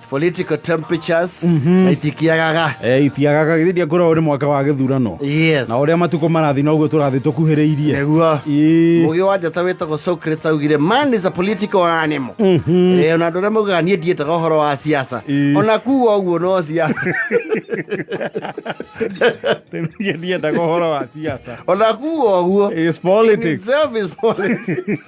Political temperatures na itikiagaga. Itiagaga githĩ ndiakorwo nĩ mwaka wa gĩthurano. Na ũrĩa matukũ marathiĩ noguo tũrathiĩ tũkuhĩrĩirie. Nĩguo. Mũgĩ wa njata wĩtagwo Socrates augire, "Man is a political animal." Ona andũ arĩa maugaga niĩ ndiĩtaga ũhoro wa siasa, ona kuga ũguo no siasa. Niĩ ndiendaga ũhoro wa siasa. Ona kuga ũguo Is politics. In itself is politics.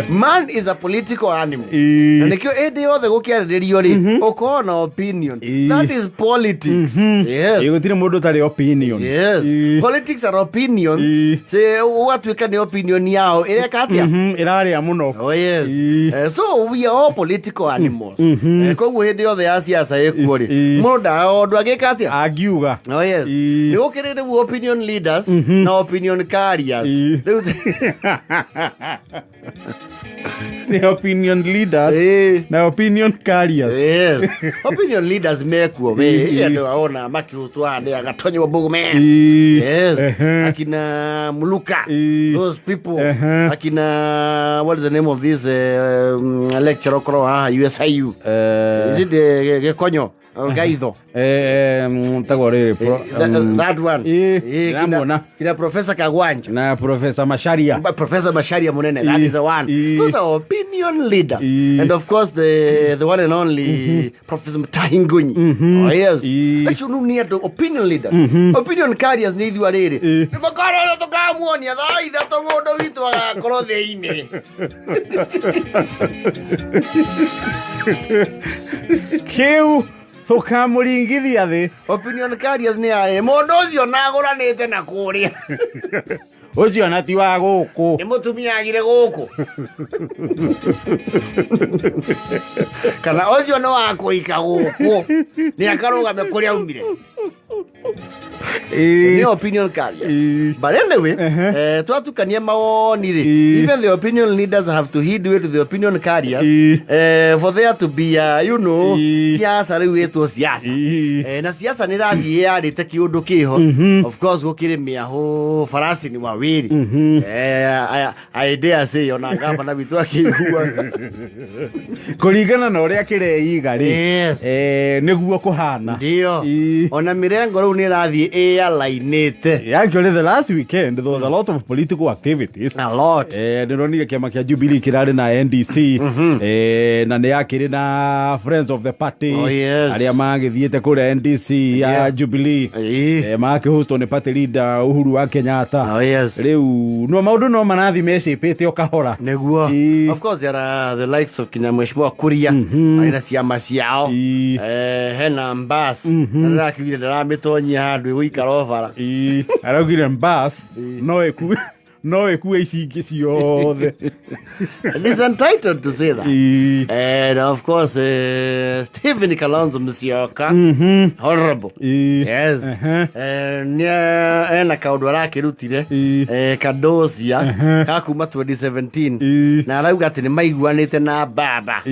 Man is a political animal. Na nĩkĩo hĩndĩ yothe gũkĩarĩrĩrio rĩ, ũkorwo na opinion. That is politics, yes. Gũtirĩ mũndũ ũtarĩ opinion. Yes. Politics are opinions. Se ũgatuĩka nĩ opinion yao ĩreka atĩa? Ĩrarĩa mũno. Oh yes. So we are all political animals. Koguo hĩndĩ yothe ya siasa ĩkuo rĩ, mũndũ ũndũ agĩka atĩa? Angiuga. Oh yes. Nĩ gũkĩrĩ rĩu opinion leaders na opinion carriers. Rĩu The opinion leaders na opinion carriers. Yes. Opinion leaders mekuo we andũ aona makĩrutwo haha nĩ agatonywo mbugume. Yes. Akina Muluka. Those people. Akina, what is the name of this lecturer okorwo haha USIU? Is it the Gekonyo or Gaitho? Tagwo rĩrĩ That one. Ndĩramuona. Kina Professor Kagwanja. Na Professor Macharia. But Professor Macharia Munene, that is the one. Those are opinion leaders. And of course, the one and only Professor Mutahi Ngunyi. Oh, yes. Acio rĩu nĩ andũ opinion leaders. Opinion carriers nĩ ithuĩ rĩrĩ. Nĩ makoro ũrĩa tũkamuonia thaa 3 mũndũ witũ agakorwo thĩinĩ. Kĩu tũkamũringithia thĩ. Opinion carriers nĩ arĩ mũndũ ũcio nagũranĩte na kũrĩa. Ũcio na ti wa gũkũ. Nĩ mũtumia agire gũkũ. Kana ũcio nĩ wa kũika gũkũ. Nĩ akarũgame kũrĩa aumire. Nĩ opinion carriers. But anyway, twatukania mawoni rĩ, even the opinion leaders have to heed way to the opinion carriers for there to be siasa rĩu ĩtwo siasa. Na siasa nĩ ĩrathiĩ yarĩte kĩũndũ kĩho. Of course gũkĩrĩ mĩahũ farasi ni wawili. I dare say ona ngavana witũ akĩiguaga. Kũringana na ũrĩa kĩreiga rĩ, nĩguo kũhana. Ndio. Ona mĩrengo rĩu nĩ ĩrathiĩ ĩyalainĩte. Actually, the last weekend there was a lot of political activities. A lot. Ndĩronire kĩama kĩa Jubilee kĩrarĩ na NDC, na nĩ yakĩrĩ na Friends of the Party Oh, yes. arĩa magĩthiĩte kũrĩa NDC ya Jubilee, makĩhostwo nĩ party leader Uhuru wa Kenyatta. Oh, yes. Rĩu no maũndũ no marathiĩ mecĩpĩte o kahora. Nĩguo. Of course there are the likes of kinya Mheshimiwa Kuria marĩ na ciama ciao. Hena Mbas ndĩrakiugire ndaramĩtonyia handũ ĩgũikara o bara. Araugire Mbas no ĩkue ici ingĩ ciothe. And he's entitled to say that. And of course, Stephen Kalonzo Musyoka, honorable. Yes. Nĩ ena kaũndũ arakĩrutire kadocia ka kuma 2017 na arauga atĩ nĩ maiguanĩte na baba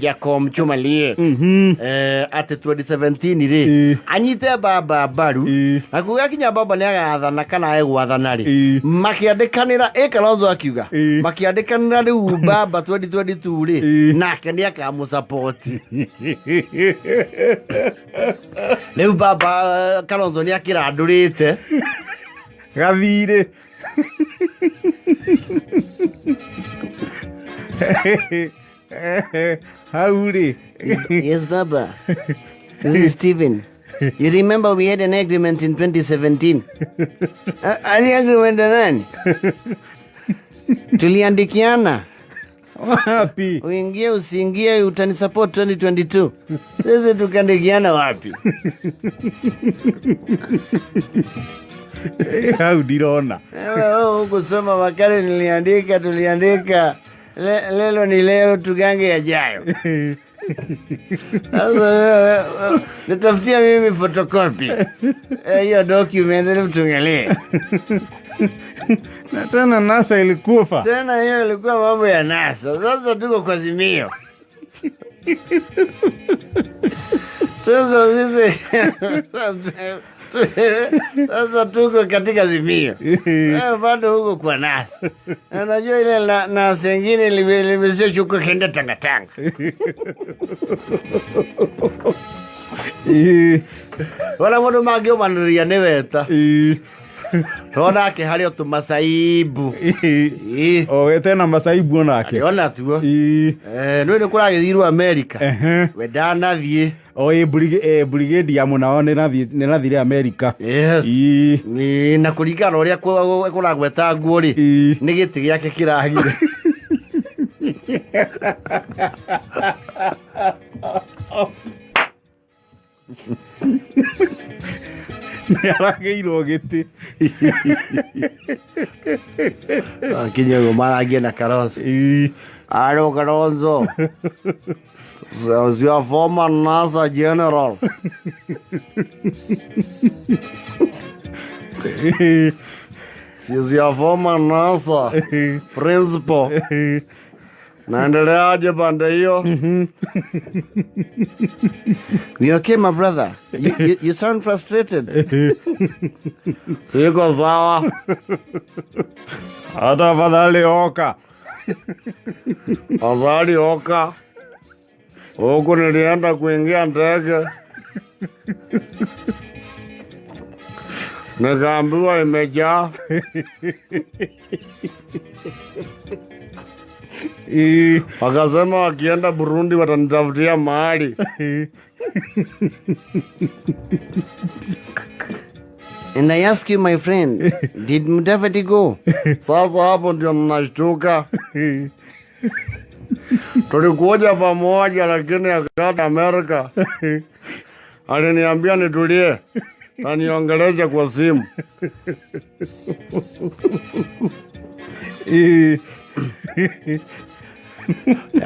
Jacob Chumalie atĩ 2017 rĩ anyite baba mbaru na kuga kinya baba nĩ agathana kana egwathana rĩ makĩandĩkanĩra ĩ Kalonzo akiuga makĩandĩkanĩra rĩu baba 2022 rĩ nake nĩ akamũsapoti. Rĩu baba Kalonzo nĩ akĩrandũrĩte gathirĩ. Hau rĩ. Yes, Baba. This is Stephen. You remember we had an agreement in 2017? Ali agreement na nani? Tuliandikiana. Wapi? Uingie usiingie utanisupport 2022. Sisi tukaandikiana wapi? Hau ndirona. Wewe hukusoma wakati niliandika, tuliandika. Lelo ni leo, tugange yajayo. Sasa wewe, nitafutia mimi photocopy. Hiyo document ili tuangalie. Na tena NASA ilikufa. Tena hiyo ilikuwa mambo ya NASA. Sasa tuko kwa Azimio. Tuko sisi. Sasa tuko katika Azimio. Bado huko kwa NASA. Unajua ile NASA ingine limeshachuka kenda Tanga Tanga. Wala mundu mangĩũmanĩrĩria nĩ weta. Tondũ nake harĩ o tũmacaibu. O wete na masaibu onake. Ona tuo. Nĩ nĩ kũragĩthirwo Amerika. We ndanathiĩ. O ĩ brigade ya mũnao nĩrathire Amerika. Yes. Na kũringana na ũrĩa kũragweta nguo rĩ, nĩ gĩtĩ gĩake kĩragire. Nĩ aragĩirwo gĩtĩ. Akinya ũguo marangie na Kalonzo. Alo Kalonzo. Your former NASA general. She's your former NASA principal. Naendeleaje pande hiyo? You okay, my brother? You sound frustrated. Siko sawa. Hata afadhali oka. Afadhali oka. Huku nilienda kuingia ndege. Nikaambiwa imejaa. Wakasema wakienda Burundi watanitafutia mahali. And I ask you, my friend, did Mudavadi go? Sasa hapo ndio ninashtuka. Tulikuja pamoja lakini akata Amerika. Aliniambia nitulie na niongeleshe kwa simu.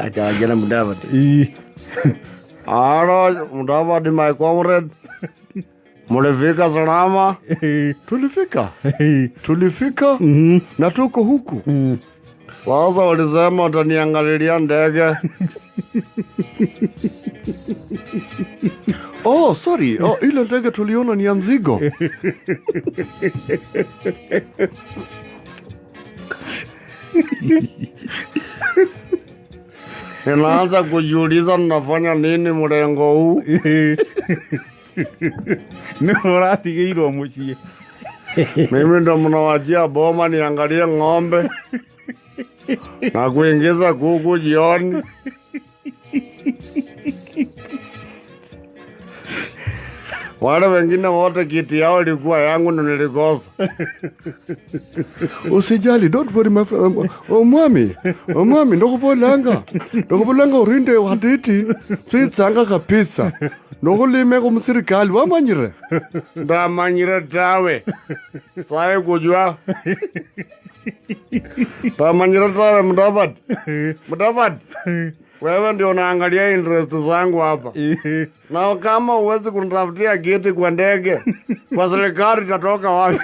Akaongea Mudavadi. Aro, Mudavadi, my comrade. Mulifika salama? Tulifika. Tulifika na tuko huku. Sasa walisema wataniangalilia ndege. Oh, sorry. Oh, ile ndege tuliona ni ya mzigo. Ninaanza kujiuliza ninafanya nini mrengo huu. Nĩ ũratigĩirwo mũciĩ. Mimi ndo mnawachia boma niangalie ng'ombe na kuingiza kuku jioni. Wale wengine wote kiti yao ilikuwa yangu ndo nilikosa. Usijali, don't worry my friend. Omwami, omwami, ndokupolanga. Ndokupolanga urinde watiti. Twitsanga kabisa. Nokulime kumsirikali wamanyire. Ndamanyire tawe. Sae kujua. Ndamanyire tawe Mudavadi. Mudavadi. Wewe ndio unaangalia interest zangu hapa. Na kama huwezi kunitafutia kiti kwa ndege, kwa serikali itatoka wapi?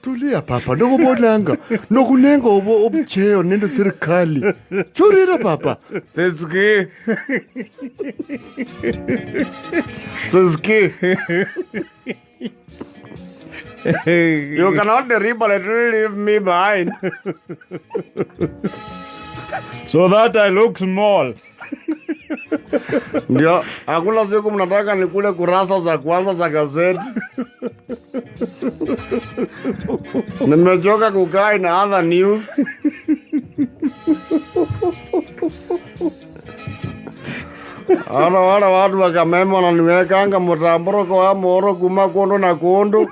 Tulia papa, ndokubonanga. Nokunenga obucheo nende serikali. Churira papa. Siski. Siski. You cannot deliberately leave me behind. So that I look small. Ndio, hakuna siku mnataka nikule kurasa za kwanza za gazeti. Nimechoka kukaa na other news. Ara wala watu wakamema wananiwekanga mtamboroko wa moro kuma kondo na kondo.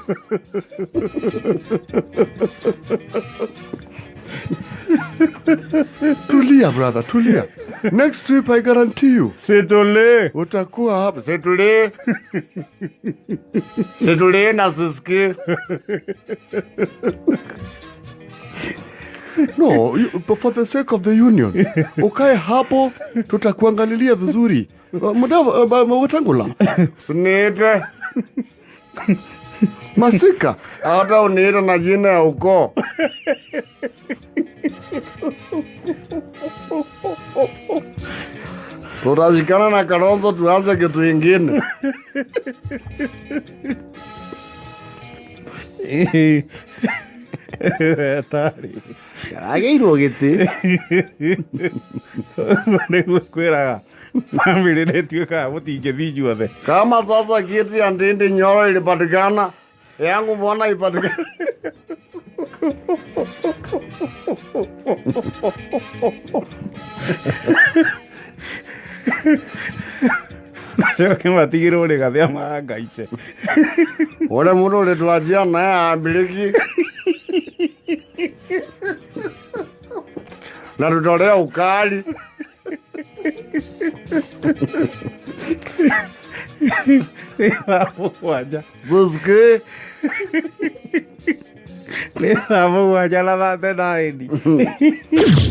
Tulia brother, tulia. Next trip I guarantee you. Situlie. Utakuwa hapa. Situlie. Situlie na sisiki. No, you, for the sake of the union. Ukae hapo, tutakuangalilia vizuri. Wetangula. Suniite. Masika. Hata uniite na jina ya ukoo. Tutashikana na Kalonzo tuanze kitu ingine. Hatari. Agĩirwo gĩtĩ. Nĩguo kwĩraga bamĩrĩ nĩ ĩtuĩkaga mũtingĩthiĩ inyuothe. Kama sasa kiti ya Ndindi Nyoro ilipatikana, yangu mbona ipatikana? Macoke matigĩrwo rĩgathĩa mahangaice. Ule mundu ulituachia naye aambiliki na tutolea ukali. Nĩ thaa 7. Suski Nĩ thaa 7 na 39.